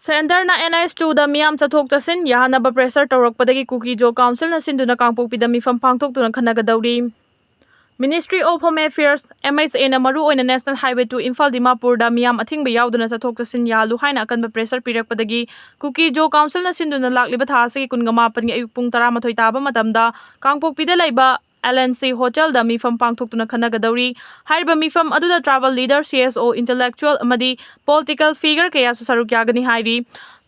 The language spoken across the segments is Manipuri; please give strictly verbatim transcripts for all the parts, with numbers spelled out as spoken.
ꯁꯦꯟꯇꯔꯅ ꯑꯦꯟ ꯑꯩꯆ ꯇꯨꯗ ꯃꯤꯌꯥꯝ ꯆꯠꯊꯣꯛ ꯆꯠꯁꯤꯟ ꯌꯥꯍꯟꯅꯕ pressure ꯇꯧꯔꯛꯄꯗꯒꯤ ꯀꯨꯀꯤ ꯖꯣ ꯀꯥꯎꯟꯁꯤꯜꯅ ꯁꯤꯟꯗꯨꯅ ꯀꯥꯡꯄꯣꯛꯄꯤꯗ ꯃꯤꯐꯝ ꯄꯥꯡꯊꯣꯛꯇꯨꯅ ꯈꯟꯅꯒꯗꯧꯔꯤ꯫ Ministry of Home Affairs, M H Aꯅ ꯃꯔꯨꯑꯣꯏꯅ National Highway two ꯏꯝꯐꯥꯜ ꯗꯤꯃꯥꯄꯨꯔꯗ ꯃꯤꯌꯥꯝ ꯑꯊꯤꯡꯕ ꯌꯥꯎꯗꯅ ꯆꯠꯊꯣꯛ ꯆꯠꯁꯤꯟ ꯌꯥꯍꯜꯂꯨ ꯍꯥꯏꯅ ꯑꯀꯟꯕ pressure ꯄꯤꯔꯛꯄꯗꯒꯤ ꯀꯨꯀꯤ ꯖꯣ ꯀꯥꯎꯟꯁꯤꯜꯅ ꯁꯤꯟꯗꯨꯅ ꯂꯥꯛꯂꯤꯕ ꯊꯥ ꯑꯁꯤꯒꯤ ꯀꯨꯟꯒ ꯃꯥꯄꯟꯒꯤ ꯑꯌꯨꯛ ꯄꯨꯡ ꯇꯔꯥꯃꯥꯊꯣꯏ ꯇꯥꯕ ꯃꯇꯝꯗ ꯀꯥꯡꯄꯣꯛꯄꯤꯗ ꯂꯩꯕ ꯑꯦꯜ ꯑꯦꯟ ꯁꯤ ꯍꯣꯇꯦꯜꯗ ꯃꯤꯐꯝ ꯄꯥꯡꯊꯣꯛꯇꯨꯅ ꯈꯟꯅꯒꯗꯧꯔꯤ꯫ ꯍꯥꯏꯔꯤꯕ ꯃꯤꯐꯝ ꯑꯗꯨꯗ tribal leader, C S O, intellectual ꯑꯃꯗꯤ political figure ꯀꯌꯥꯁꯨ ꯁꯔꯨꯛ ꯌꯥꯒꯅꯤ ꯍꯥꯏꯔꯤ꯫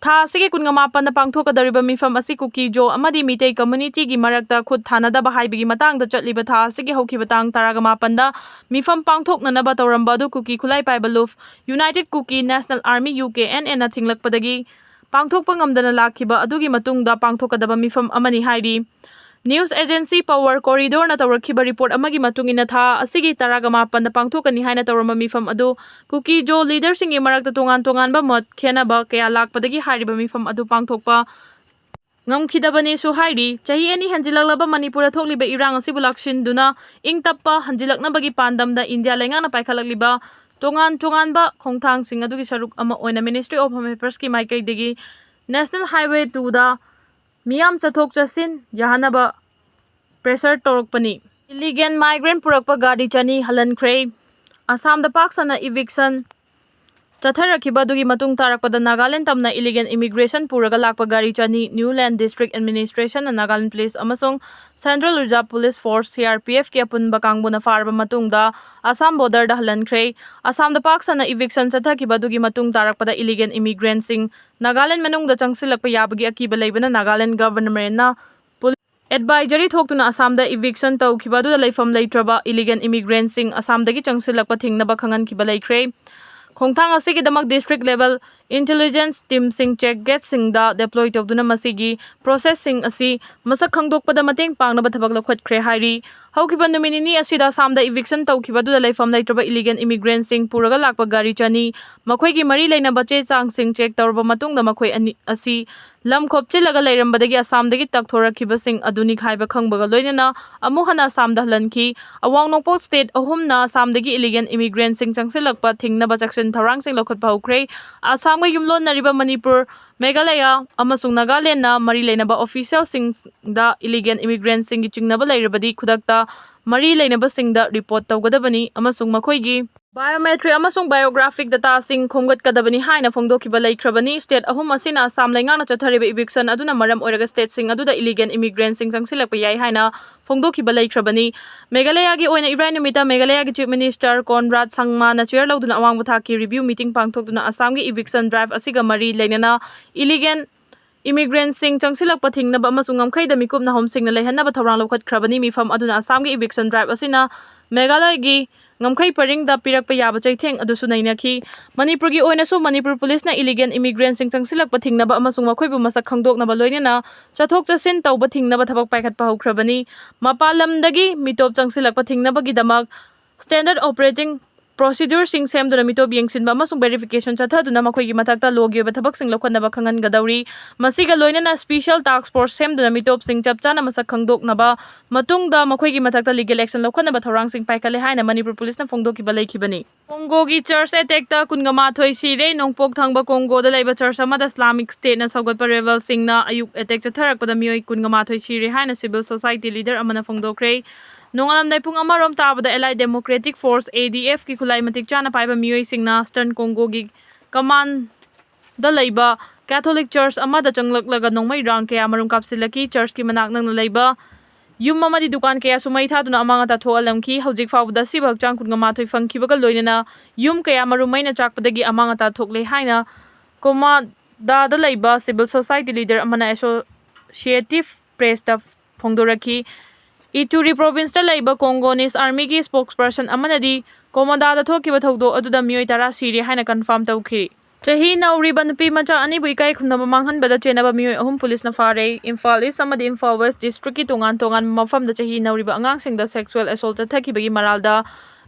ꯊꯥ ꯑꯁꯤꯒꯤ ꯀꯨꯟꯒ ꯃꯥꯄꯟꯗ ꯄꯥꯡꯊꯣꯛꯀꯗꯧꯔꯤꯕ ꯃꯤꯐꯝ ꯑꯁꯤ ꯀꯨꯀꯤ ꯖꯣ ꯑꯃꯗꯤ ꯃꯤꯇꯩ communityꯒꯤ ꯃꯔꯛꯇ ꯈꯨꯠ ꯊꯥꯅꯗꯕ ꯍꯥꯏꯕꯒꯤ ꯃꯇꯥꯡꯗ ꯆꯠꯂꯤꯕ ꯊꯥ ꯑꯁꯤꯒꯤ ꯍꯧꯈꯤꯕ ꯇꯥꯡ ꯇꯔꯥꯒ ꯃꯥꯄꯟꯗ ꯃꯤꯐꯝ ꯄꯥꯡꯊꯣꯛꯅꯅꯕ ꯇꯧꯔꯝꯕ ꯑꯗꯨ ꯀꯨꯀꯤ ꯈꯨꯠꯂꯥꯏ ꯄꯥꯏꯕ ꯂꯨꯞ United Kuki National Army, U K N N ꯅ ꯊꯤꯡꯂꯛꯄꯗꯒꯤ ꯄꯥꯡꯊꯣꯛꯄ ꯉꯝꯗꯅ ꯂꯥꯛꯈꯤꯕ ꯑꯗꯨꯒꯤ ꯃꯇꯨꯡꯗ ꯄꯥꯡꯊꯣꯛꯀꯗꯕ ꯃꯤꯐꯝ ꯑꯃꯅꯤ ꯍꯥꯏꯔꯤ꯫ News agency Power Corridorꯅ ꯇꯧꯔꯛꯈꯤꯕ report ꯑꯃꯒꯤ ꯃꯇꯨꯡ ꯏꯟꯅ ꯊꯥ ꯑꯁꯤꯒꯤ ꯇꯔꯥꯒ ꯃꯥꯄꯟꯗ ꯄꯥꯡꯊꯣꯛꯀꯅꯤ ꯍꯥꯏꯅ ꯇꯧꯔꯝꯕ ꯃꯤꯐꯝ ꯑꯗꯨ ꯀꯨꯀꯤ ꯖꯣ leaderꯁꯤꯡꯒꯤ ꯃꯔꯛꯇ ꯇꯣꯉꯥꯟ ꯇꯣꯉꯥꯟꯕ ꯃꯣꯠ ꯈꯦꯠꯅꯕ ꯀꯌꯥ ꯂꯥꯛꯄꯗꯒꯤ ꯍꯥꯏꯔꯤꯕ ꯃꯤꯐꯝ ꯑꯗꯨ ꯄꯥꯡꯊꯣꯛꯄ ꯉꯝꯈꯤꯗꯕꯅꯤꯁꯨ ꯍꯥꯏꯔꯤ꯫ ꯆꯍꯤ ꯑꯅꯤ ꯍꯦꯟꯖꯤꯜꯂꯛꯂꯕ ꯃꯅꯤꯄꯨꯔꯗ ꯊꯣꯛꯂꯤꯕ ꯏꯔꯥꯡ ꯑꯁꯤꯕꯨ ꯂꯥꯛꯁꯤꯟꯗꯨꯅ ꯏꯪ ꯇꯞꯄ ꯍꯟꯖꯤꯜꯂꯛꯅꯕꯒꯤ ꯄꯥꯟꯗꯝꯗ ꯏꯟꯗꯤꯌꯥ ꯂꯩꯉꯥꯛꯅ ꯄꯥꯏꯈꯠꯂꯛꯂꯤꯕ ꯇꯣꯉꯥꯟ ꯇꯣꯉꯥꯟꯕ ꯈꯣꯡꯊꯥꯡꯁꯤꯡ ꯑꯗꯨꯒꯤ ꯁꯔꯨꯛ ꯑꯃ ꯑꯣꯏꯅ Ministry of Home Affairsꯀꯤ ꯃꯥꯏꯀꯩꯗꯒꯤ National Highway twoꯗ ꯃꯤꯌꯥꯝ ꯆꯠꯊꯣꯛ ꯆꯠꯁꯤꯟ ꯌꯥꯍꯟꯅꯕ pressure ꯇꯧꯔꯛꯄꯅꯤ꯫ Illegal migrant ꯄꯨꯔꯛꯄ ꯒꯥꯔꯤ ꯆꯅꯤ ꯍꯜꯍꯟꯈ꯭ꯔꯦ꯫ ꯑꯁꯥꯝꯗ ꯄꯥꯛ ꯁꯟꯅ eviction ꯆꯠꯊꯔꯛꯈꯤꯕ ꯑꯗꯨꯒꯤ ꯃꯇꯨꯡ ꯇꯥꯔꯛꯄꯗ ꯅꯥꯒꯥꯂꯦꯟ ꯇꯝꯅ illegal immigration ꯄꯨꯔꯒ ꯂꯥꯛꯄ ꯒꯥꯔꯤ ꯆꯅꯤ New Land District Administrationꯅ Nagaland Police ꯑꯃꯁꯨꯡ Central Reserve Police Force, C R P Fꯀꯤ ꯑꯄꯨꯟꯕ ꯀꯥꯡꯕꯨꯅ ꯐꯥꯔꯕ ꯃꯇꯨꯡꯗ ꯑꯁꯥꯝ borderꯗ ꯍꯜꯍꯟꯈ꯭ꯔꯦ꯫ ꯑꯁꯥꯝꯗ ꯄꯥꯛ ꯁꯟꯅ eviction ꯆꯠꯊꯈꯤꯕ ꯑꯗꯨꯒꯤ ꯃꯇꯨꯡ ꯇꯥꯔꯛꯄꯗ illegal immigrantꯁꯤꯡ ꯅꯥꯒꯥꯂꯦꯟ ꯃꯅꯨꯡꯗ ꯆꯪꯁꯤꯜꯂꯛꯄ ꯌꯥꯕꯒꯤ ꯑꯀꯤꯕ ꯂꯩꯕꯅ ꯅꯥꯒꯥꯂꯦꯟ governmentꯅ advisory ꯊꯣꯛꯇꯨꯅ ꯑꯁꯥꯝꯗ eviction ꯇꯧꯈꯤꯕ ꯑꯗꯨꯗ ꯂꯩꯐꯝ ꯂꯩꯇ꯭ꯔꯕ illegal immigrantꯁꯤꯡ ꯑꯁꯥꯝꯗꯒꯤ ꯆꯪꯁꯤꯜꯂꯛꯄ ꯊꯤꯡꯅꯕ ꯈꯪꯍꯟꯈꯤꯕ ꯂꯩꯈ꯭ꯔꯦ꯫ ꯈꯣꯡꯊꯥꯡ ꯑꯁꯤꯒꯤꯗꯃꯛ district level intelligence teamꯁꯤꯡ check gateꯁꯤꯡꯗ deploy ꯇꯧꯗꯨꯅ ꯃꯁꯤꯒꯤ processꯁꯤꯡ ꯑꯁꯤ ꯃꯁꯛ ꯈꯪꯗꯣꯛꯄꯗ ꯃꯇꯦꯡ ꯄꯥꯡꯅꯕ ꯊꯕꯛ ꯂꯧꯈꯠꯈ꯭ꯔꯦ ꯍꯥꯏꯔꯤ꯫ ꯍꯧꯈꯤꯕ ꯅꯨꯃꯤꯠ ꯅꯤꯅꯤ ꯑꯁꯤꯗ ꯑꯁꯥꯝꯗ eviction ꯇꯧꯈꯤꯕ ꯑꯗꯨꯗ ꯂꯩꯐꯝ ꯂꯩꯇ꯭ꯔꯕ illegal immigrantꯁꯤꯡ ꯄꯨꯔꯒ ꯂꯥꯛꯄ ꯒꯥꯔꯤ ꯆꯅꯤ, ꯃꯈꯣꯏꯒꯤ ꯃꯔꯤ ꯂꯩꯅꯕ ꯆꯦ ꯆꯥꯡꯁꯤꯡ check ꯇꯧꯔꯕ ꯃꯇꯨꯡꯗ ꯃꯈꯣꯏ ꯑꯅꯤ ꯑꯁꯤ ꯂꯝ ꯈꯣꯞꯆꯤꯜꯂꯒ ꯂꯩꯔꯝꯕꯗꯒꯤ ꯑꯁꯥꯝꯗꯒꯤ ꯇꯛꯊꯣꯔꯛꯈꯤꯕꯁꯤꯡ ꯑꯗꯨꯅꯤ ꯍꯥꯏꯕ ꯈꯪꯕꯒ ꯂꯣꯏꯅꯅ ꯑꯃꯨꯛ ꯍꯟꯅ ꯑꯁꯥꯝꯗ ꯍꯜꯍꯟꯈꯤ꯫ ꯑꯋꯥꯡ ꯅꯣꯡꯄꯣꯛ state ꯑꯍꯨꯝꯅ ꯑꯁꯥꯝꯗꯒꯤ illegal immigrantꯁꯤꯡ ꯆꯪꯁꯤꯜꯂꯛꯄ ꯊꯤꯡꯅꯕ ꯆꯦꯛꯁꯤꯟ ꯊꯧꯔꯥꯡꯁꯤꯡ ꯂꯧꯈꯠꯄ ꯍꯧꯈ꯭ꯔꯦ꯫ ꯑꯁꯥꯝ ꯃꯣꯏ ꯌꯨꯝꯂꯣꯟꯅꯔꯤꯕ ꯃꯅꯤꯄꯨꯔ, ꯃꯦꯘꯥꯂꯌꯥ ꯑꯃꯁꯨꯡ ꯅꯥꯒꯥꯂꯦꯟꯗ ꯃꯔꯤ ꯂꯩꯅꯕ ꯑꯣꯐꯤꯁꯤꯌꯦꯜꯁꯤꯡꯗ ꯏꯂꯤꯒꯦꯜ ꯏꯃꯤꯒ꯭ꯔꯦꯟꯁꯤꯡꯒꯤ ꯆꯤꯡꯅꯕ ꯂꯩꯔꯕꯗꯤ ꯈꯨꯗꯛꯇ ꯃꯔꯤ ꯂꯩꯅꯕꯁꯤꯡꯗ ꯔꯤꯄꯣꯔꯠ ꯇꯧꯒꯗꯕꯅꯤ ꯑꯃꯁꯨꯡ ꯃꯈꯣꯏꯒꯤ ꯕꯥꯏꯑꯣꯃꯦꯇ꯭ꯔꯤꯛ ꯑꯃꯁꯨꯡ ꯕꯥꯏꯑꯣꯒ꯭ꯔꯥꯐꯤꯛ ꯗꯇꯥꯁꯤꯡ ꯈꯣꯝꯒꯠꯀꯗꯕꯅꯤ ꯍꯥꯏꯅ ꯐꯣꯡꯗꯣꯛꯈꯤꯕ ꯂꯩꯈ꯭ꯔꯕꯅꯤ꯫ ꯁ꯭ꯇꯦꯠ ꯑꯍꯨꯝ ꯑꯁꯤꯅ ꯑꯁꯥꯝ ꯂꯩꯉꯥꯛꯅ ꯆꯠꯊꯔꯤꯕ ꯏꯚꯤꯛꯁꯟ ꯑꯗꯨꯅ ꯃꯔꯝ ꯑꯣꯏꯔꯒ ꯁ꯭ꯇꯦꯠꯁꯤꯡ ꯑꯗꯨꯗ ꯏꯂꯤꯒꯦꯜ ꯏꯃꯤꯒ꯭ꯔꯦꯟꯁꯤꯡ ꯆꯪꯁꯤꯜꯂꯛꯄ ꯌꯥꯏ ꯍꯥꯏꯅ ꯐꯣꯡꯗꯣꯛꯈꯤꯕ ꯂꯩꯈ꯭ꯔꯕꯅꯤ꯫ ꯃꯦꯘꯥꯂꯌꯥꯒꯤ ꯑꯣꯏꯅ ꯏꯔꯥꯏ ꯅꯨꯃꯤꯠꯇ ꯃꯦꯘꯥꯂꯌꯥꯒꯤ ꯆꯤꯐ ꯃꯤꯅꯤꯁꯇꯔ ꯀꯣꯟꯔꯥꯗ ꯁꯪꯃꯥꯅ ꯆꯤꯌꯔ ꯂꯧꯗꯨꯅ ꯑꯋꯥꯡꯕ ꯊꯥꯛꯀꯤ ꯔꯤꯚ꯭ꯌꯨ ꯃꯤꯇꯤꯡ ꯄꯥꯡꯊꯣꯛꯇꯨꯅ ꯑꯁꯥꯝꯒꯤ ꯏꯚꯤꯛꯁꯟ ꯗ꯭ꯔꯥꯏꯚ ꯑꯁꯤꯒ ꯃꯔꯤ ꯂꯩꯅꯅ ꯏꯂꯤꯒꯦꯜ ꯏꯃꯤꯒ꯭ꯔꯦꯟꯁꯤꯡ ꯆꯪꯁꯤꯜꯂꯛꯄ ꯊꯤꯡꯅꯕ ꯑꯃꯁꯨꯡ ꯉꯝꯈꯩꯗ ꯃꯤꯀꯨꯞꯅ ꯍꯣꯝꯁꯤꯡꯅ ꯂꯩꯍꯟꯅꯕ ꯊꯧꯔꯥꯡ ꯂꯧꯈꯠꯈ꯭ꯔꯕꯅꯤ꯫ ꯃꯤꯐꯝ ꯑꯗꯨꯅ ꯑꯁꯥꯝꯒꯤ ꯏꯚꯤꯛꯁꯟ ꯗ꯭ꯔꯥꯏꯚ ꯑꯁꯤꯅ ꯃꯦꯘꯥꯂꯌꯒꯤ ꯉꯝꯈꯩ ꯄꯔꯤꯡꯗ ꯄꯤꯔꯛꯄ ꯌꯥꯕ ꯆꯩꯊꯦꯡ ꯑꯗꯨꯁꯨ ꯅꯩꯅꯈꯤ꯫ ꯃꯅꯤꯄꯨꯔꯒꯤ ꯑꯣꯏꯅꯁꯨ ꯃꯅꯤꯄꯨꯔ ꯄꯨꯂꯤꯁꯅ ꯏꯂꯤꯒꯦꯜ ꯏꯃꯤꯒ꯭ꯔꯦꯟꯁꯤꯡ ꯆꯪꯁꯤꯜꯂꯛꯄ ꯊꯤꯡꯅꯕ ꯑꯃꯁꯨꯡ ꯃꯈꯣꯏꯕꯨ ꯃꯁꯛ ꯈꯪꯗꯣꯛꯅꯕ ꯂꯣꯏꯅꯅ ꯆꯠꯊꯣꯛ ꯆꯠꯁꯤꯟ ꯇꯧꯕ ꯊꯤꯡꯅꯕ ꯊꯕꯛ ꯄꯥꯏꯈꯠꯄ ꯍꯧꯈ꯭ꯔꯕꯅꯤ꯫ ꯃꯄꯥꯟ ꯂꯝꯗꯒꯤ ꯃꯤꯇꯣꯞ ꯆꯪꯁꯤꯜꯂꯛꯄ ꯊꯤꯡꯅꯕꯒꯤꯗꯃꯛ ꯁ꯭ꯇꯦꯟꯗꯔꯗ ꯑꯣꯄꯔꯦꯇꯤꯡ ꯄ꯭ꯔꯣꯁꯤꯗ꯭ꯌꯨꯔꯁꯤꯡ ꯁꯦꯝꯗꯨꯅ ꯃꯤꯇꯣꯞ ꯌꯦꯡꯁꯤꯟꯕ ꯑꯃꯁꯨꯡ ꯚꯦꯔꯤꯐꯤꯀꯦꯁꯟ ꯆꯠꯊꯗꯨꯅ ꯃꯈꯣꯏꯒꯤ ꯃꯊꯛꯇ ꯂꯣꯒꯤ ꯑꯣꯏꯕ ꯊꯕꯛꯁꯤꯡ ꯂꯧꯈꯠꯅꯕ ꯈꯪꯍꯟꯒꯗꯧꯔꯤ꯫ ꯃꯁꯤꯒ ꯂꯣꯏꯅꯅ ꯁ꯭ꯄꯤꯁꯤꯌꯦꯜ ꯇꯥꯛꯁ ꯐꯣꯔꯁ ꯁꯦꯝꯗꯨꯅ ꯃꯤꯇꯣꯞꯁꯤꯡ ꯆꯞ ꯆꯥꯅ ꯃꯁꯛ ꯈꯪꯗꯣꯛꯅꯕ ꯃꯇꯨꯡꯗ ꯃꯈꯣꯏꯒꯤ ꯃꯊꯛꯇ ꯂꯤꯒꯦꯜ ꯑꯦꯛꯁꯟ ꯂꯧꯈꯠꯅꯕ ꯊꯧꯔꯥꯡꯁꯤꯡ ꯄꯥꯏꯈꯠꯂꯦ ꯍꯥꯏꯅ ꯃꯅꯤꯄꯨꯔ ꯄꯨꯂꯤꯁꯅ ꯐꯣꯡꯗꯣꯛꯈꯤꯕ ꯂꯩꯈꯤꯕꯅꯤ꯫ ꯀꯣꯡꯒꯣꯒꯤ ꯆꯔꯆ ꯑꯦꯇꯦꯛꯇ ꯀꯨꯟꯒ ꯃꯥꯊꯣꯏ ꯁꯤꯔꯦ꯫ ꯅꯣꯡꯄꯣꯛ ꯊꯪꯕ ꯀꯣꯡꯒꯣꯗ ꯂꯩꯕ ꯆꯔꯆ ꯑꯃꯗ ꯏꯁꯂꯥꯃꯤꯛ ꯁ꯭ꯇꯦꯠꯅ ꯁꯧꯒꯠꯄ ꯔꯦꯕꯦꯜꯁꯤꯡꯅ ꯑꯌꯨꯛ ꯑꯦꯇꯦꯛ ꯆꯠꯊꯔꯛꯄꯗ ꯃꯤꯑꯣꯏ ꯀꯨꯟꯒ ꯃꯥꯊꯣꯏ ꯁꯤꯔꯦ ꯍꯥꯏꯅ ꯁꯤꯚꯤꯜ ꯁꯣꯁꯥꯏꯇꯤ ꯂꯤꯗꯔ ꯑꯃꯅ ꯐꯣꯡꯗꯣꯛꯈ꯭ꯔꯦ꯫ ꯅꯣꯡꯉꯥꯜꯂꯝꯗꯥꯏ ꯄꯨꯡ ꯑꯃꯔꯣꯝ ꯇꯥꯕꯗ ꯑꯦꯂꯥꯏꯠ ꯗꯦꯃꯣꯀ꯭ꯔꯦꯇꯤꯛ ꯐꯣꯔꯁ, ꯑꯦ ꯗꯤ ꯑꯦꯐꯀꯤ ꯈꯨꯠꯂꯥꯏ ꯃꯇꯤꯛ ꯆꯥꯅ ꯄꯥꯏꯕ ꯃꯤꯑꯣꯏꯁꯤꯡꯅ ꯏꯁꯇꯔꯟ ꯀꯣꯡꯒꯣꯒꯤ ꯀꯃꯥꯟꯗ ꯂꯩꯕ ꯀꯦꯊꯣꯂꯤꯛ ꯆꯔꯆ ꯑꯃꯗ ꯆꯪꯂꯛꯂꯒ ꯅꯣꯡꯃꯩ ꯔꯥꯎꯟ ꯀꯌꯥ ꯃꯔꯨꯝ ꯀꯥꯞꯁꯤꯜꯂꯛꯈꯤ꯫ ꯆꯔꯆꯀꯤ ꯃꯅꯥꯛ ꯅꯛꯅ ꯂꯩꯕ ꯌꯨꯝ ꯑꯃꯗꯤ ꯗꯨꯀꯥꯟ ꯀꯌꯥꯁꯨ ꯃꯩ ꯊꯥꯗꯨꯅ ꯑꯃꯥꯡ ꯑꯇꯥ ꯊꯣꯛꯍꯜꯂꯝꯈꯤ꯫ ꯍꯧꯖꯤꯛ ꯐꯥꯎꯕꯗ ꯑꯁꯤꯕ ꯍꯛꯆꯥꯡ ꯀꯨꯟꯒ ꯃꯥꯊꯣꯏ ꯐꯪꯈꯤꯕꯒ ꯂꯣꯏꯅꯅ ꯌꯨꯝ ꯀꯌꯥ ꯃꯔꯨꯝ ꯃꯩꯅ ꯆꯥꯛꯄꯗꯒꯤ ꯑꯃꯥꯡ ꯑꯇꯥ ꯊꯣꯛꯂꯦ ꯍꯥꯏꯅ ꯀꯣꯃꯥꯗꯥꯗ ꯂꯩꯕ ꯁꯤꯚꯤꯜ ꯁꯣꯁꯥꯏꯇꯤ ꯂꯤꯗꯔ ꯑꯃꯅ ꯑꯦꯁꯣꯁꯤꯌꯦꯇꯤꯞ ꯄ꯭ꯔꯦꯁꯇ ꯐꯣꯡꯗꯣꯔꯛꯈꯤ꯫ ꯏꯇꯨꯔꯤ ꯄ꯭ꯔꯣꯚꯤꯟꯁꯇ ꯂꯩꯕ ꯀꯣꯡꯒꯣꯅꯤꯁ ꯑꯥꯔꯃꯤꯒꯤ ꯁ꯭ꯄꯣꯛꯁꯄꯔꯁꯟ ꯑꯃꯅꯗꯤ ꯀꯣꯃꯣꯗꯥꯗ ꯊꯣꯛꯈꯤꯕ ꯊꯧꯗꯣꯛ ꯑꯗꯨꯗ ꯃꯤꯑꯣꯏ ꯇꯔꯥ ꯁꯤꯔꯦ ꯍꯥꯏꯅ ꯀꯟꯐꯥꯔꯝ ꯇꯧꯈꯤ꯫ ꯆꯍꯤ ꯅꯧꯔꯤꯕ ꯅꯨꯄꯤ ꯃꯆꯥ ꯑꯅꯤꯕꯨ ꯏꯀꯥꯏ ꯈꯨꯝꯅꯕ ꯃꯥꯡꯍꯟꯕꯗ ꯆꯦꯟꯅꯕ ꯃꯤꯑꯣꯏ ꯑꯍꯨꯝ ꯄꯨꯂꯤꯁꯅ ꯐꯥꯔꯦ꯫ ꯏꯝꯐꯥꯜ ꯏꯁ ꯑꯃꯗꯤ ꯏꯝꯐꯥꯜ ꯋꯦꯁ ꯗꯤꯁꯇ꯭ꯔꯤꯛꯀꯤ ꯇꯣꯉꯥꯟ ꯇꯣꯉꯥꯟꯕ ꯃꯐꯝꯗ ꯆꯍꯤ ꯅꯧꯔꯤꯕ ꯑꯉꯥꯡꯁꯤꯡꯗ ꯁꯦꯛꯁꯨꯑꯦꯜ ꯑꯦꯁꯣꯜ ꯆꯠꯊꯈꯤꯕꯒꯤ ꯃꯔꯥꯜꯗ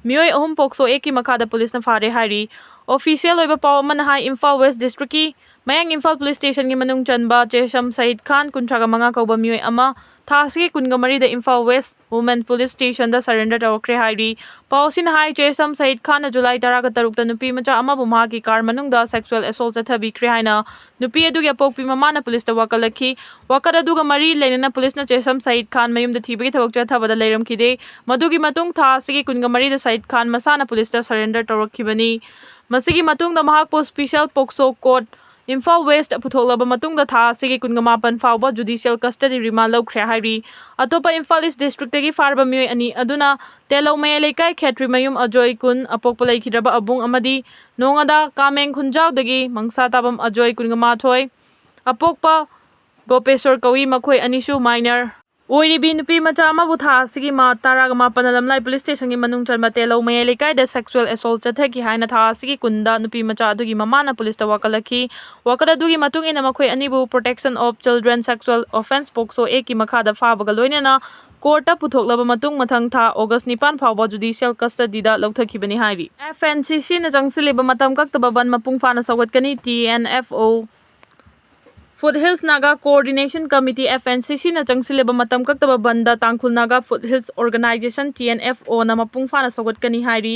ꯃꯤꯑꯣꯏ ꯑꯍꯨꯝ ꯄꯣꯛꯁꯣ ꯑꯦꯛꯀꯤ ꯃꯈꯥꯗ ꯄꯨꯂꯤꯁꯅ ꯐꯥꯔꯦ ꯍꯥꯏꯔꯤ꯫ ꯑꯣꯐꯤꯁꯤꯌꯦꯜ ꯑꯣꯏꯕ ꯄꯥꯎ ꯑꯃꯅ ꯍꯥꯏ, ꯏꯝꯐꯥꯜ ꯋꯦꯁ ꯗꯤꯁꯇ꯭ꯔꯤꯛꯀꯤ ꯃꯌꯥꯡ ꯏꯝꯐꯥꯜ ꯄꯨꯂꯤꯁ ꯁ꯭ꯇꯦꯁꯟꯒꯤ ꯃꯅꯨꯡ ꯆꯟꯕ ꯆꯦꯁꯝ ꯁꯍꯤꯗ ꯈꯥꯟ, ꯀꯨꯟꯊ꯭ꯔꯥꯒ ꯃꯉꯥ ꯀꯧꯕ ꯃꯤꯑꯣꯏ ꯑꯃ, ꯊꯥ ꯑꯁꯤꯒꯤ ꯀꯨꯟꯒ ꯃꯔꯤꯗ ꯏꯝꯐꯥꯜ ꯋꯦꯁ ꯋꯨꯃꯦꯟ ꯄꯨꯂꯤꯁ ꯁ꯭ꯇꯦꯁꯟꯗ ꯁꯔꯦꯟꯗꯔ ꯇꯧꯔꯛꯈ꯭ꯔꯦ ꯍꯥꯏꯔꯤ꯫ ꯄꯥꯎ ꯑꯁꯤꯅ ꯍꯥꯏ, ꯆꯦꯁꯝ ꯁꯌꯤꯗ ꯈꯥꯟꯅ ꯖꯨꯂꯥꯏ ꯇꯔꯥꯒ ꯇꯔꯨꯛꯇ ꯅꯨꯄꯤ ꯃꯆꯥ ꯑꯃꯕꯨ ꯃꯍꯥꯛꯀꯤ ꯀꯥꯔ ꯃꯅꯨꯡꯗ ꯁꯦꯛꯁꯨꯑꯦꯜ ꯑꯦꯁꯣꯜꯠ ꯆꯠꯊꯕꯤꯈ꯭ꯔꯦ ꯍꯥꯏꯅ ꯅꯨꯄꯤ ꯑꯗꯨꯒꯤ ꯑꯄꯣꯛꯄꯤ ꯃꯃꯥꯅ ꯄꯨꯂꯤꯁꯇ ꯋꯥꯀꯠꯂꯛꯈꯤ꯫ ꯋꯥꯀꯠ ꯑꯗꯨꯒ ꯃꯔꯤ ꯂꯩꯅꯅ ꯄꯨꯂꯤꯁꯅ ꯆꯦꯁꯝ ꯁꯌꯤꯗ ꯈꯥꯟ ꯃꯌꯨꯝꯗ ꯊꯤꯕꯒꯤ ꯊꯕꯛ ꯆꯠꯊꯕꯗ ꯂꯩꯔꯝꯈꯤꯗꯦ꯫ ꯃꯗꯨꯒꯤ ꯃꯇꯨꯡ ꯊꯥ ꯑꯁꯤꯒꯤ ꯀꯨꯟꯒ ꯃꯔꯤꯗ ꯁꯌꯤꯗ ꯈꯥꯟ ꯃꯁꯥꯅ ꯄꯨꯂꯤꯁꯇ ꯁꯔꯦꯟꯗꯔ ꯇꯧꯔꯛꯈꯤꯕꯅꯤ꯫ ꯃꯁꯤꯒꯤ ꯃꯇꯨꯡꯗ ꯃꯍꯥꯛꯄꯨ ꯁ꯭ꯄꯤꯁꯦꯜ ꯄꯣꯛꯁꯣ ꯀꯣꯔꯠ ꯏꯝꯐꯥꯜ ꯋꯦꯁ ꯄꯨꯊꯣꯛꯂꯕ ꯃꯇꯨꯡꯗ ꯊꯥ ꯑꯁꯤꯒꯤ ꯀꯨꯟꯒ ꯃꯥꯄꯟ ꯐꯥꯎꯕ ꯖꯨꯗꯤꯁꯤꯌꯦꯜ ꯀꯁꯇꯗꯤ ꯔꯤꯃꯥꯟ ꯂꯧꯈ꯭ꯔꯦ ꯍꯥꯏꯔꯤ꯫ ꯑꯇꯣꯞꯄ ꯏꯝꯐꯥꯜ ꯏꯁ ꯗꯤꯁꯇ꯭ꯔꯤꯛꯇꯒꯤ ꯐꯥꯔꯕ ꯃꯤꯑꯣꯏ ꯑꯅꯤ ꯑꯗꯨꯅ ꯇꯦꯂꯧꯃꯌꯥꯏ ꯂꯩꯀꯥꯏ ꯈꯦꯇ꯭ꯔꯤꯃꯌꯨꯝ ꯑꯖꯣꯏ ꯀꯨꯟ, ꯑꯄꯣꯛꯄ ꯂꯩꯈꯤꯗ꯭ꯔꯕ ꯑꯕꯨꯡ ꯑꯃꯗꯤ ꯅꯣꯡꯉꯥꯗꯥ ꯀꯥꯃꯦꯡ ꯈꯨꯟꯖꯥꯎꯗꯒꯤ ꯃꯪꯁꯥ ꯇꯥꯕꯝ ꯑꯖꯣꯏ ꯀꯨꯟꯒ ꯃꯥꯊꯣꯏ, ꯑꯄꯣꯛꯄ ꯒꯣꯄꯦꯁꯣꯔ ꯀꯧꯏ, ꯃꯈꯣꯏ ꯑꯅꯤꯁꯨ ꯃꯥꯏꯅꯔ ꯑꯣꯏꯔꯤꯕꯤ ꯅꯨꯄꯤ ꯃꯆꯥ ꯑꯃꯕꯨ ꯊꯥ ꯑꯁꯤꯒꯤ ꯃꯥ ꯇꯔꯥꯒ ꯃꯥꯄꯟꯗ ꯂꯝꯂꯥꯏ ꯄꯨꯂꯤꯁ ꯁ꯭ꯇꯦꯁꯟꯒꯤ ꯃꯅꯨꯡ ꯆꯟꯕ ꯇꯦꯂꯧꯃꯌꯥꯏ ꯂꯩꯀꯥꯏꯗ ꯁꯦꯛꯁꯨꯑꯦꯜ ꯑꯦꯁꯣꯜꯠ ꯆꯠꯊꯈꯤ ꯍꯥꯏꯅ ꯊꯥ ꯑꯁꯤꯒꯤ ꯀꯨꯟꯗ ꯅꯨꯄꯤ ꯃꯆꯥ ꯑꯗꯨꯒꯤ ꯃꯃꯥꯅ ꯄꯨꯂꯤꯁꯇ ꯋꯥꯀꯠꯂꯛꯈꯤ꯫ ꯋꯥꯀꯠ ꯑꯗꯨꯒꯤ ꯃꯇꯨꯡ ꯏꯟꯅ ꯃꯈꯣꯏ ꯑꯅꯤꯕꯨ Protection of Children Sexual Offence, ꯄꯣꯛꯁꯣ ꯑꯦꯛꯀꯤ ꯃꯈꯥꯗ ꯐꯥꯕꯒ ꯂꯣꯏꯅꯅ ꯀꯣꯔꯠꯇ ꯄꯨꯊꯣꯛꯂꯕ ꯃꯇꯨꯡ ꯃꯊꯪ ꯊꯥ ꯑꯣꯒꯁ ꯅꯤꯄꯥꯟ ꯐꯥꯎꯕ ꯖꯨꯗꯤꯁꯤꯌꯦꯜ ꯀꯁꯇꯗꯤꯗ ꯂꯧꯊꯈꯤꯕꯅꯤ ꯍꯥꯏꯔꯤ꯫ ꯑꯦꯐ ꯑꯦꯟ ꯁꯤ ꯁꯤꯅ ꯆꯪꯁꯤꯜꯂꯤꯕ ꯃꯇꯝ ꯀꯛꯇꯕ ꯕꯟ ꯃꯄꯨꯡ ꯐꯥꯅ ꯁꯧꯒꯠꯀꯅꯤ꯫ T N F O, foot hills Naga coordination committee, F N C ꯁꯤꯅ ꯆꯪꯁꯤꯜꯂꯤꯕ ꯃꯇꯝ ꯀꯛꯇꯕ ꯕꯟꯗ Tangkhul Naga foot hills organisation, T N F ꯑꯣꯅ ꯃꯄꯨꯡ ꯐꯥꯅ ꯁꯧꯒꯠꯀꯅꯤ ꯍꯥꯏꯔꯤ꯫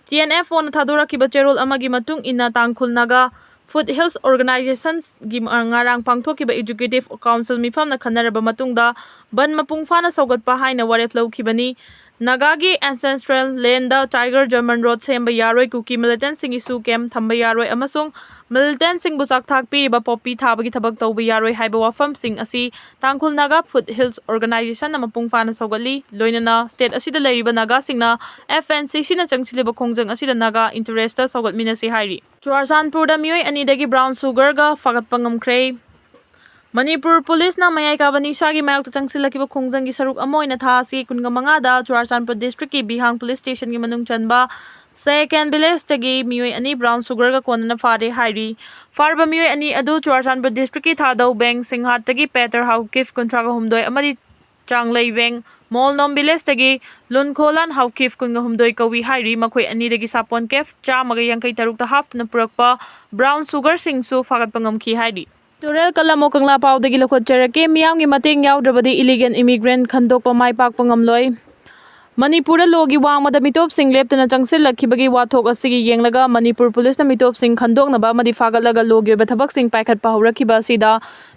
ꯇꯤ ꯑꯦꯟ ꯑꯦꯐ ꯑꯣꯅ ꯊꯥꯗꯣꯔꯛꯈꯤꯕ ꯆꯦꯔꯣꯜ ꯑꯃꯒꯤ ꯃꯇꯨꯡ ꯏꯟꯅ, ꯇꯥꯡꯈꯨꯜ ꯅꯥꯒꯥ ꯐꯨꯠ ꯍꯤꯜꯁ ꯑꯣꯔꯒꯅꯥꯏꯖꯦꯁꯟꯒꯤ ꯉꯔꯥꯡ ꯄꯥꯡꯊꯣꯛꯈꯤꯕ ꯑꯦꯛꯖꯤꯀ꯭ꯌꯨꯇꯤꯚ ꯀꯥꯎꯟꯁꯤꯜ ꯃꯤꯐꯝꯅ ꯈꯟꯅꯔꯕ ꯃꯇꯨꯡꯗ, ꯕꯟ ꯃꯄꯨꯡ ꯐꯥꯅ ꯁꯧꯒꯠꯄ ꯍꯥꯏꯅ ꯋꯥꯔꯦꯞ ꯂꯧꯈꯤꯕꯅꯤ꯫ ꯅꯥꯒꯥꯒꯤ ꯑꯦꯟꯁꯦꯁꯇ꯭ꯔꯦꯜ ꯂꯦꯟꯗ ꯇꯥꯏꯒꯔ ꯖꯔꯃꯟ ꯔꯣꯗ ꯁꯦꯝꯕ ꯌꯥꯔꯣꯏ, ꯀꯨꯀꯤ ꯃꯤꯂꯤꯇꯦꯟꯠꯁꯤꯡꯒꯤꯁꯨ ꯀꯦꯝꯞ ꯊꯝꯕ ꯌꯥꯔꯣꯏ ꯑꯃꯁꯨꯡ ꯃꯤꯂꯤꯇꯦꯟꯠꯁꯤꯡꯕꯨ ꯆꯥꯛ ꯊꯥꯛ ꯄꯤꯔꯤꯕ ꯄꯣꯄꯤ ꯊꯥꯕꯒꯤ ꯊꯕꯛ ꯇꯧꯕ ꯌꯥꯔꯣꯏ ꯍꯥꯏꯕ ꯋꯥꯐꯝꯁꯤꯡ ꯑꯁꯤ ꯇꯥꯡꯈꯨꯜ ꯅꯥꯒꯥ ꯐꯨꯠ ꯍꯤꯜꯁ ꯑꯣꯔꯒꯅꯥꯏꯖꯦꯁꯟꯅ ꯃꯄꯨꯡ ꯐꯥꯅ ꯁꯧꯒꯠꯂꯤ꯫ ꯂꯣꯏꯅꯅ ꯁ꯭ꯇꯦꯠ ꯑꯁꯤꯗ ꯂꯩꯔꯤꯕ ꯅꯥꯒꯥꯁꯤꯡꯅ ꯑꯦꯐ ꯑꯦꯟ ꯁꯤ ꯁꯤꯅ ꯆꯪꯁꯤꯜꯂꯤꯕ ꯈꯣꯡꯖꯪ ꯑꯁꯤꯗ ꯅꯥꯒꯥ ꯏꯟꯇꯔꯦꯁꯇ ꯁꯧꯒꯠꯃꯤꯟꯅꯁꯤ ꯍꯥꯏꯔꯤ꯫ ꯆꯨꯔꯥꯆꯥꯟꯄꯨꯔꯗ ꯃꯤꯑꯣꯏ ꯑꯅꯤꯗꯒꯤ ꯕ꯭ꯔꯥꯎꯟ ꯁꯨꯒꯔꯒ ꯐꯥꯒꯠꯄ ꯉꯝꯈ꯭ꯔꯦ꯫ ꯃꯅꯤꯄꯨꯔ ꯄꯨꯂꯤꯁꯅ ꯃꯌꯥꯏ ꯀꯥꯕ ꯅꯤꯁꯥꯒꯤ ꯃꯥꯌꯣꯛꯇ ꯆꯪꯁꯤꯜꯂꯛꯈꯤꯕ ꯈꯣꯡꯖꯪꯒꯤ ꯁꯔꯨꯛ ꯑꯃ ꯑꯣꯏꯅ ꯊꯥ ꯑꯁꯤꯒꯤ ꯀꯨꯟꯒ ꯃꯉꯥꯗ ꯆꯨꯔꯥꯆꯥꯟꯄꯨꯔ ꯗꯤꯁꯇ꯭ꯔꯤꯛꯀꯤ ꯕꯤꯍꯥꯡ ꯄꯨꯂꯤꯁ ꯁ꯭ꯇꯦꯁꯟꯒꯤ ꯃꯅꯨꯡ ꯆꯟꯕ ꯁꯦꯀꯦꯟ ꯚꯤꯂꯦꯖꯇꯒꯤ ꯃꯤꯑꯣꯏ ꯑꯅꯤ ꯕ꯭ꯔꯥꯎꯟ ꯁꯨꯒꯔꯒ ꯀꯣꯟꯅꯅ ꯐꯥꯔꯦ ꯍꯥꯏꯔꯤ꯫ ꯐꯥꯔꯕ ꯃꯤꯑꯣꯏ ꯑꯅꯤ ꯑꯗꯨ ꯆꯨꯔꯥꯆꯥꯟꯄꯨꯔ ꯗꯤꯁꯇ꯭ꯔꯤꯛꯀꯤ ꯊꯥꯗꯧ ꯕꯦꯡ ꯁꯤꯡꯍꯥꯠꯇꯒꯤ ꯄꯦꯇꯔ ꯍꯥꯎꯀꯤꯐ ꯀꯨꯟꯊ꯭ꯔꯥꯒ ꯍꯨꯝꯗꯣꯏ ꯑꯃꯗꯤ ꯆꯥꯡꯂꯩ ꯕꯦꯡ ꯃꯣꯜꯅꯣꯝ ꯚꯤꯂꯦꯖꯇꯒꯤ ꯂꯨꯟꯈꯣꯂꯥꯟ ꯍꯥꯎꯀꯤꯐ ꯀꯨꯟꯒ ꯍꯨꯝꯗꯣꯏ ꯀꯧꯏ ꯍꯥꯏꯔꯤ꯫ ꯃꯈꯣꯏ ꯑꯅꯤꯗꯒꯤ ꯁꯥꯄꯣꯟ ꯀꯦꯐ ꯆꯥꯝꯃꯒ ꯌꯥꯡꯈꯩ ꯇꯔꯨꯛꯇ ꯍꯥꯞꯇꯨꯅ ꯄꯨꯔꯛꯄ ꯕ꯭ꯔꯥꯎꯟ ꯁꯨꯒꯔꯁꯤꯡꯁꯨ ꯐꯥꯒꯠꯄ ꯉꯝꯈꯤ ꯍꯥꯏꯔꯤ꯫ Tural ꯀꯂꯝ ꯑꯣ ꯀꯪꯂꯥ ꯄꯥꯎꯗꯒꯤ ꯂꯧꯈꯠꯆꯔꯛꯀꯦ꯫ ꯃꯤꯌꯥꯝꯒꯤ ꯃꯇꯦꯡ ꯌꯥꯎꯗ꯭ꯔꯕꯗꯤ illegal immigrant ꯈꯟꯗꯣꯛꯄ ꯃꯥꯏ ꯄꯥꯛꯄ ꯉꯝꯂꯣꯏ꯫ ꯃꯅꯤꯄꯨꯔꯗ ꯂꯣꯒꯤ ꯋꯥꯡꯃꯗ ꯃꯤꯇꯣꯞꯁꯤꯡ ꯂꯦꯞꯇꯅ ꯆꯪꯁꯤꯜꯂꯛꯈꯤꯕꯒꯤ ꯋꯥꯊꯣꯛ ꯑꯁꯤꯒꯤ ꯌꯦꯡꯂꯒ ꯃꯅꯤꯄꯨꯔ ꯄꯨꯂꯤꯁꯅ ꯃꯤꯇꯣꯞꯁꯤꯡ ꯈꯟꯗꯣꯛꯅꯕ ꯑꯃꯗꯤ ꯐꯥꯒꯠꯂꯒ ꯂꯣꯒꯤ ꯑꯣꯏꯕ ꯊꯕꯛꯁꯤꯡ ꯄꯥꯏꯈꯠꯄ ꯍꯧꯔꯛꯈꯤꯕ ꯑꯁꯤꯗ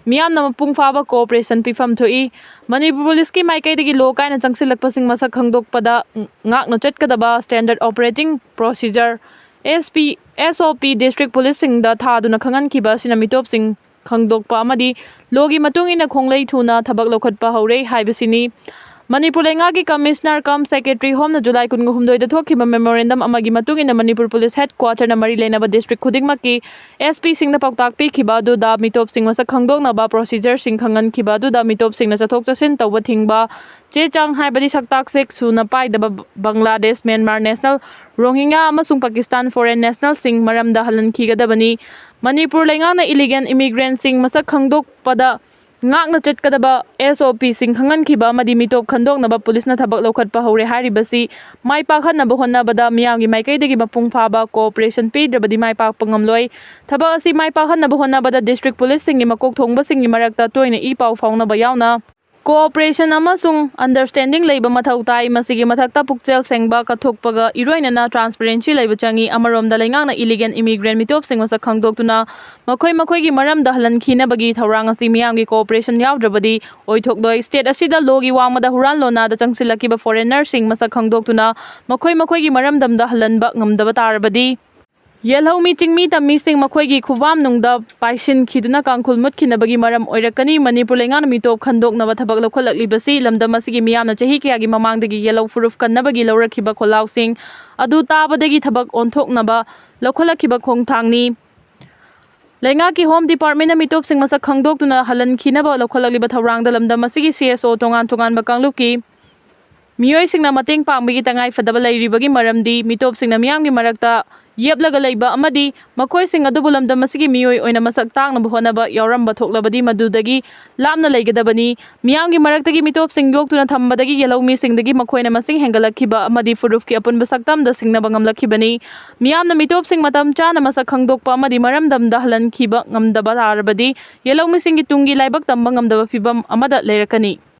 ꯃꯤꯌꯥꯝꯅ ꯃꯄꯨꯡ ꯐꯥꯕ cooperation ꯄꯤꯐꯝ ꯊꯣꯛꯏ꯫ ꯃꯅꯤꯄꯨꯔ ꯄꯨꯂꯤꯁꯀꯤ ꯃꯥꯏꯀꯩꯗꯒꯤ ꯂꯣ ꯀꯥꯏꯅ ꯆꯪꯁꯤꯜꯂꯛꯄꯁꯤꯡ ꯃꯁꯛ ꯈꯪꯗꯣꯛꯄꯗ ꯉꯥꯛꯅ ꯆꯠꯀꯗꯕ standard operating procedure, S P, S O P district ꯄꯨꯂꯤꯁꯁꯤꯡꯗ ꯊꯥꯗꯨꯅ ꯈꯪꯍꯟꯈꯤꯕ ꯑꯁꯤꯅ ꯃꯤꯇꯣꯞꯁꯤꯡ ꯈꯪꯗꯣꯛꯄ ꯑꯃꯗꯤ ꯂꯣꯒꯤ ꯃꯇꯨꯡ ꯏꯟꯅ ꯈꯣꯡꯂꯩ ꯊꯨꯅ ꯊꯕꯛ ꯂꯧꯈꯠꯄ ꯍꯧꯔꯦ ꯍꯥꯏꯕꯁꯤꯅꯤ꯫ ꯃꯅꯤꯄꯨꯔ ꯂꯩꯉꯥꯛꯀꯤ Commissioner cum Secretary Home ꯅ July ꯀꯨꯟꯒ ꯍꯨꯝꯗꯣꯏꯗ ꯊꯣꯛꯈꯤꯕ memorandum ꯑꯃꯒꯤ ꯃꯇꯨꯡ ꯏꯟꯅ ꯃꯅꯤꯄꯨꯔ ꯄꯨꯂꯤꯁ headquarter ꯅ ꯃꯔꯤ ꯂꯩꯅꯕ district ꯈꯨꯗꯤꯡꯃꯛꯀꯤ S P ꯁꯤꯡꯗ ꯄꯥꯎꯇꯥꯛ ꯄꯤꯈꯤꯕ ꯑꯗꯨꯗ ꯃꯤꯇꯣꯞꯁꯤꯡ ꯃꯁꯛ ꯈꯪꯗꯣꯛꯅꯕ procedure ꯁꯤꯡ ꯈꯪꯍꯟꯈꯤꯕ ꯑꯗꯨꯗ ꯃꯤꯇꯣꯞꯁꯤꯡꯅ ꯆꯠꯊꯣꯛ ꯆꯠꯁꯤꯟ ꯇꯧꯕ ꯊꯤꯡꯕ, ꯆꯦ ꯆꯥꯡ ꯍꯥꯏꯕꯗꯤ ꯁꯛꯇꯥꯛ ꯆꯦꯛ ꯁꯨꯅ ꯄꯥꯏꯗꯕ ꯕꯪꯒ꯭ꯂꯥꯗꯦꯁ, ꯃ꯭ꯌꯥꯟꯃꯥꯔ national, ꯔꯣꯍꯤꯡꯒ꯭ꯌꯥ ꯑꯃꯁꯨꯡ ꯄꯥꯀꯤꯁꯇꯥꯟ foreign national ꯁꯤꯡ ꯃꯔꯝꯗ ꯍꯜꯍꯟꯈꯤꯒꯗꯕꯅꯤ꯫ ꯃꯅꯤꯄꯨꯔ ꯂꯩꯉꯥꯛꯅ illegal immigrant ꯁꯤꯡ ꯃꯁꯛ ꯈꯪꯗꯣꯛꯄꯗ ꯉꯥꯛꯅ ꯆꯠꯀꯗꯕ S O P ꯁꯤꯡ ꯈꯪꯍꯟꯈꯤꯕ ꯑꯃꯗꯤ ꯃꯤꯇꯣꯞ ꯈꯟꯗꯣꯛꯅꯕ ꯄꯨꯂꯤꯁꯅ ꯊꯕꯛ ꯂꯧꯈꯠꯄ ꯍꯧꯔꯦ ꯍꯥꯏꯔꯤꯕꯁꯤ ꯃꯥꯏ ꯄꯥꯛꯍꯟꯅꯕ ꯍꯣꯠꯅꯕꯗ ꯃꯤꯌꯥꯝꯒꯤ ꯃꯥꯏꯀꯩꯗꯒꯤ ꯃꯄꯨꯡ ꯐꯥꯕ cooperation ꯄꯤꯗ꯭ꯔꯕꯗꯤ ꯃꯥꯏ ꯄꯥꯛꯄ ꯉꯝꯂꯣꯏ꯫ ꯊꯕꯛ ꯑꯁꯤ ꯃꯥꯏ ꯄꯥꯛꯍꯟꯅꯕ ꯍꯣꯠꯅꯕꯗ district ꯄꯨꯂꯤꯁꯁꯤꯡꯒꯤ ꯃꯀꯣꯛ ꯊꯣꯡꯕꯁꯤꯡꯒꯤ ꯃꯔꯛꯇ ꯇꯣꯏꯅ ꯏ ꯄꯥꯎ ꯐꯥꯎꯅꯕ ꯌꯥꯎꯅ cooperation ꯑꯃꯁꯨꯡ understanding ꯂꯩꯕ ꯃꯊꯧ ꯇꯥꯏ꯫ ꯃꯁꯤꯒꯤ ꯃꯊꯛꯇ ꯄꯨꯛꯆꯦꯜ ꯁꯦꯡꯕ, ꯀꯠꯊꯣꯛꯄꯒ ꯏꯔꯣꯏꯅꯅ transparency ꯂꯩꯕ ꯆꯪꯏ꯫ ꯑꯃꯔꯣꯝꯗ ꯂꯩꯉꯥꯛꯅ illegal immigrant ꯃꯤꯇꯣꯞꯁꯤꯡ ꯃꯁꯛ ꯈꯪꯗꯣꯛꯇꯨꯅ ꯃꯈꯣꯏ ꯃꯈꯣꯏꯒꯤ ꯃꯔꯝꯗ ꯍꯜꯍꯟꯈꯤꯅꯕꯒꯤ ꯊꯧꯔꯥꯡ ꯑꯁꯤ ꯃꯤꯌꯥꯝꯒꯤ cooperation ꯌꯥꯎꯗ꯭ꯔꯕꯗꯤ ꯑꯣꯏꯊꯣꯛꯂꯣꯏ꯫ State ꯑꯁꯤꯗ ꯂꯣꯒꯤ ꯋꯥꯡꯃꯗ ꯍꯨꯔꯥꯟ ꯂꯣꯟꯅꯥꯗ ꯆꯪꯁꯤꯜꯂꯛꯈꯤꯕ foreigner ꯁꯤꯡ ꯃꯁꯛ ꯈꯪꯗꯣꯛꯇꯨꯅ ꯃꯈꯣꯏ ꯃꯈꯣꯏꯒꯤ ꯃꯔꯝꯗꯝꯗ ꯍꯜꯍꯟꯕ ꯉꯝꯗꯕ ꯇꯥꯔꯕꯗꯤ ꯌꯦꯜꯍꯧꯃꯤ ꯆꯤꯡꯃꯤ ꯇꯝꯃꯤꯁꯤꯡ ꯃꯈꯣꯏꯒꯤ ꯈꯨꯕꯥꯝꯅꯨꯡꯗ ꯄꯥꯏꯁꯤꯟꯈꯤꯗꯨꯅ ꯀꯥꯡꯈꯨꯜ ꯃꯨꯠꯈꯤꯅꯕꯒꯤ ꯃꯔꯝ ꯑꯣꯏꯔꯛꯀꯅꯤ꯫ ꯃꯅꯤꯄꯨꯔ ꯂꯩꯉꯥꯛꯅ ꯃꯤꯇꯣꯞ ꯈꯟꯗꯣꯛꯅꯕ ꯊꯕꯛ ꯂꯧꯈꯠꯂꯛꯂꯤꯕꯁꯤ ꯂꯝꯗꯝ ꯑꯁꯤꯒꯤ ꯃꯤꯌꯥꯝꯅ ꯆꯍꯤ ꯀꯌꯥꯒꯤ ꯃꯃꯥꯡꯗꯒꯤ ꯌꯦꯜꯍꯧ ꯐꯨꯔꯨꯞ ꯀꯟꯅꯕꯒꯤ ꯂꯧꯔꯛꯈꯤꯕ ꯈꯣꯜꯂꯥꯎꯁꯤꯡ ꯑꯗꯨ ꯇꯥꯕꯗꯒꯤ ꯊꯕꯛ ꯑꯣꯟꯊꯣꯛꯅꯕ ꯂꯧꯈꯠꯂꯛꯈꯤꯕ ꯈꯣꯡꯊꯥꯡꯅꯤ꯫ ꯂꯩꯉꯥꯛꯀꯤ Home Department ꯅ ꯃꯤꯇꯣꯞꯁꯤꯡ ꯃꯁꯛ ꯈꯪꯗꯣꯛꯇꯨꯅ ꯍꯜꯍꯟꯈꯤꯅꯕ ꯂꯧꯈꯠꯂꯛꯂꯤꯕ ꯊꯧꯔꯥꯡꯗ ꯂꯝꯗꯝ ꯑꯁꯤꯒꯤ C S O ꯇꯣꯉꯥꯟ ꯇꯣꯉꯥꯟꯕ ꯀꯥꯡꯂꯨꯞꯀꯤ ꯃꯤꯑꯣꯏꯁꯤꯡꯅ ꯃꯇꯦꯡ ꯄꯥꯡꯕꯒꯤ ꯇꯉꯥꯏ ꯐꯗꯕ ꯂꯩꯔꯤꯕꯒꯤ ꯃꯔꯝꯗꯤ ꯃꯤꯇꯣꯞꯁꯤꯡꯅ ꯃꯤꯌꯥꯝꯒꯤ ꯃꯔꯛꯇ ꯌꯦꯞꯂꯒ ꯂꯩꯕ ꯑꯃꯗꯤ ꯃꯈꯣꯏꯁꯤꯡ ꯑꯗꯨꯕꯨ ꯂꯝꯗꯝ ꯑꯁꯤꯒꯤ ꯃꯤꯑꯣꯏ ꯑꯣꯏꯅ ꯃꯁꯛ ꯇꯥꯛꯅꯕ ꯍꯣꯠꯅꯕ ꯌꯥꯎꯔꯝꯕ ꯊꯣꯛꯂꯕꯗꯤ ꯃꯗꯨꯗꯒꯤ ꯂꯥꯞꯅ ꯂꯩꯒꯗꯕꯅꯤ꯫ ꯃꯤꯌꯥꯝꯒꯤ ꯃꯔꯛꯇꯒꯤ ꯃꯤꯇꯣꯞꯁꯤꯡ ꯌꯣꯛꯇꯨꯅ ꯊꯝꯕꯗꯒꯤ ꯌꯦꯜꯍꯧꯃꯤꯁꯤꯡꯗꯒꯤ ꯃꯈꯣꯏꯅ ꯃꯁꯤꯡ ꯍꯦꯟꯒꯠꯂꯛꯈꯤꯕ ꯑꯃꯗꯤ ꯐꯨꯔꯨꯞꯀꯤ ꯑꯄꯨꯟꯕ ꯁꯛꯇꯝꯗ ꯁꯤꯡꯅꯕ ꯉꯝꯂꯛꯈꯤꯕꯅꯤ꯫ ꯃꯤꯌꯥꯝꯅ ꯃꯤꯇꯣꯞꯁꯤꯡ ꯃꯇꯝ ꯆꯥꯅ ꯃꯁꯛ ꯈꯪꯗꯣꯛꯄ ꯑꯃꯗꯤ ꯃꯔꯝꯗꯝꯗ ꯍꯜꯍꯟꯈꯤꯕ ꯉꯝꯗꯕ ꯇꯥꯔꯕꯗꯤ ꯌꯦꯜꯍꯧꯃꯤꯁꯤꯡꯒꯤ ꯇꯨꯡꯒꯤ ꯂꯥꯏꯕꯛ ꯇꯝꯕ ꯉꯝꯗꯕ ꯐꯤꯚꯝ ꯑꯃꯗ ꯂꯩꯔꯛꯀꯅꯤ꯫